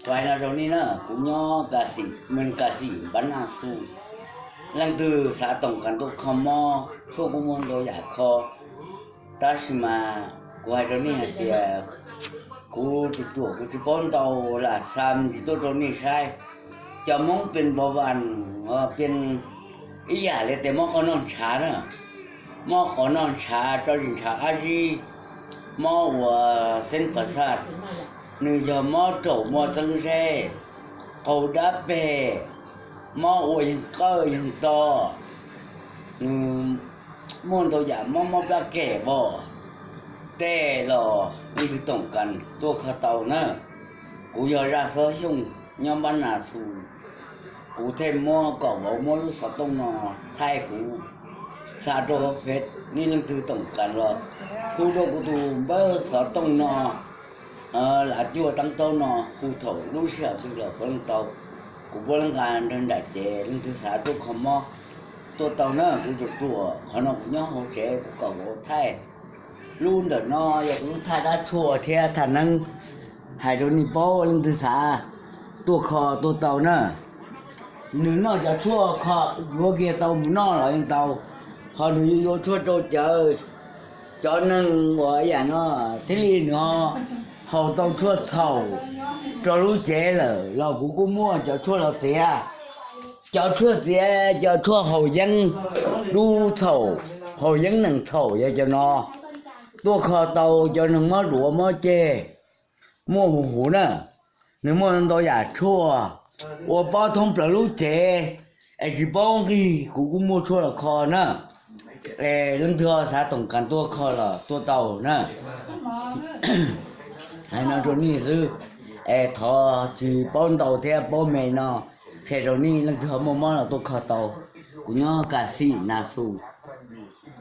Hais no rau nej na, kuv nyob Ka Xim, Mes Ka Xim, Npab Naj Xu. Leej twg xav toom kas tuaj kho mob, tshuaj kuj muaj ntau yam kho. Tab sis mas kuv hais rau nej hais tias kuv ruam ruam kuv tsis paub ntau, lam xa me ntsis tuaj rau nej saib. Cov Hmoob pes npov vas, pes ib yam li tias mob qhov noj ntshav na, mob qhov noj ntshav, tso zis ntshav qab zib, mob uas xeeb pas xaj, nws yog mob raum muaj txeeb zeb, qaug dab peg, mob ua yeeg qawj yeeg to, nws muaj ntau yam mob, mob plab kem vos, tej los leej twg toom kas tuaj kho tau na. Kuv yog Zaj Xob Xyooj nyob Npab Naj Xu, kuv thiaj muab kom vauv muab lub xov tooj no thaij kuv xa rau hauv Fev, nej leej twg toom kas los hu rau kuv tus npawb xov tooj no, lav cuaj tab taub no, hu thaum lub sij hawm twg los puav leej tau. Kuv puav leej nqa nrog nraim ces leej twg xav tuaj kho mob tuaj tau na. Kuv ruam ruam qhov no kuv nyob hauv tsev kuv kom vauv thaij. Lub ntawm no yog kuv lub thaj dab tshuaj thiab thaj neeb, hais rau nej paub leej twg xav tuaj kho tuaj tau na. Nws noj cov tshuaj kho yuav kiag tau mus noj los yeej tau, ho nws yuav yuav tshuaj rau cawv. Cov neeg uas yam no thiaj li nws ho haus tau tshuaj txhaum rau lub cev lawm los kuv kuj muaj cov tshuaj los txiav. Cov tshuaj txiav cov tshuaj haus yeeb dub txhaum, haus yeeb nees txhaum yog cov no. Tuaj kho tau cov neeg mob duav mob ceg, muaj huv huv na. Nws muaj ntau yam tshuaj ua pob thoob plaws lub cev, es tsis paub nqig kuv kuj muaj tshuaj los kho na. Es leej twg ho xav toom kas tuaj kho los tuaj tau na. Hais no rau nej xwb, es thov tsis paub ntau thiab paub me no qhia rau nej, leej twg ho muaj mob los tuaj kho tau. Kuv nyob Ka Xim Naj Xu.